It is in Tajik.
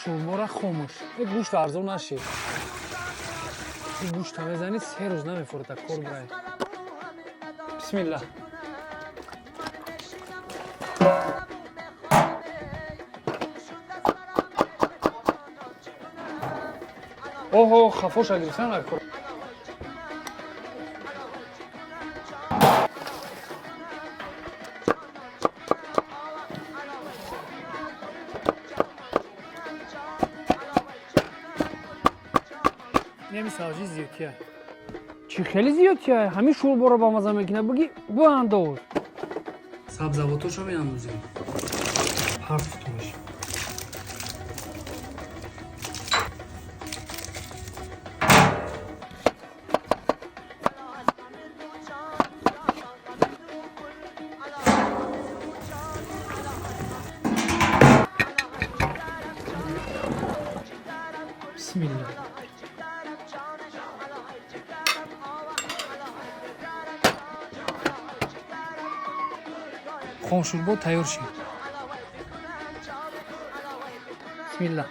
Шӯрбора хомӯш. Э, гӯшт арзон нашид. Гӯшта мезанӣ, 3 рӯз намефурата, кор брай. Бисмилла. Оҳо, хафоша гирифтан накор. Неми сабзӣ зиёдтия. Чӣ хеле зиёдтия? Ҳамин шӯрборо ба маза мекунад, буги буандоз. Сабзавотошо меандозем. Партфтумаш. Бисмилла. Хомшӯрбо тайёр шид. Бисмилла.